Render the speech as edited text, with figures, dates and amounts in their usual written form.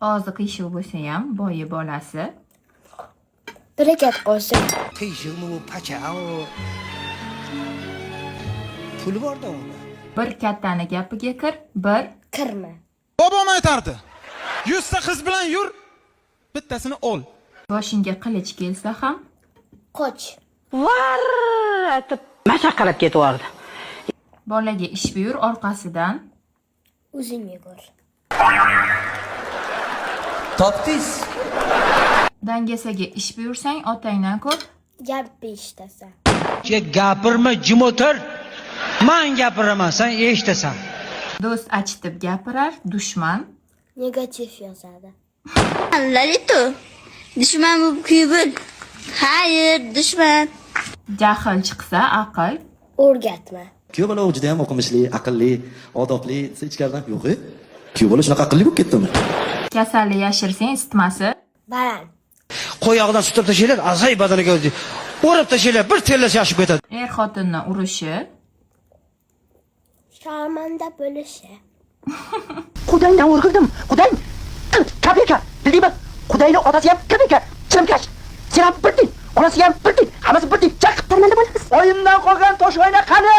Og'zi qiyshiq bo'lsayam, boyi bolasi. Barakat qolsin. Qiyshiqmi u, pachami u? Puli borda unda. Bir kattani gapiga kir, bir Kirma. Bobom aytardi: 100 ta qiz bilan yur, bittasini ol. Boshingga qilich kelsa ham Qoch. Varr maza qilib ketaverdi. Bolaga ish buyur, orqasidan O'zing yugur. Topdingiz. Dangasaga ish buyursang, otangdan ko'p Gap eshitasan. Gapirma, jim o'tir. Man gapiraman, sen eshitasan. Do'st achitib gapirar, dushman Negativ yozadi. Lalito, dushman bo'lib kuyib o'l. Xayr, dushman. Jahl chiqsa, aql O'rgatma. Kuyov bola u juda ham o'qimishli, aqlli, odobli desa, ichkaridan yo'q e. Kuyov bola shunaqa aqlli bo'lib ketdimi? Kasalni yashirsang, isitmasi Baland. Qo'yog'idan sutab tashlaylar, azay badaniga o'rab tashlaylar, bir terlasa yashib ketadi. Er xotinni urushi Sharmanda bo'lishi. Qudangdan o'rgildim. Qudang kopeyka, bildingmi? Qudangni otasi ham kopeyka, chilimkash. Sen ham bir tiyin, onasi ham bir tiyin, hammasi bir tiyin. Chaq, sharmanda bo'lamiz. Oyimdan qolgan toshoyna qani?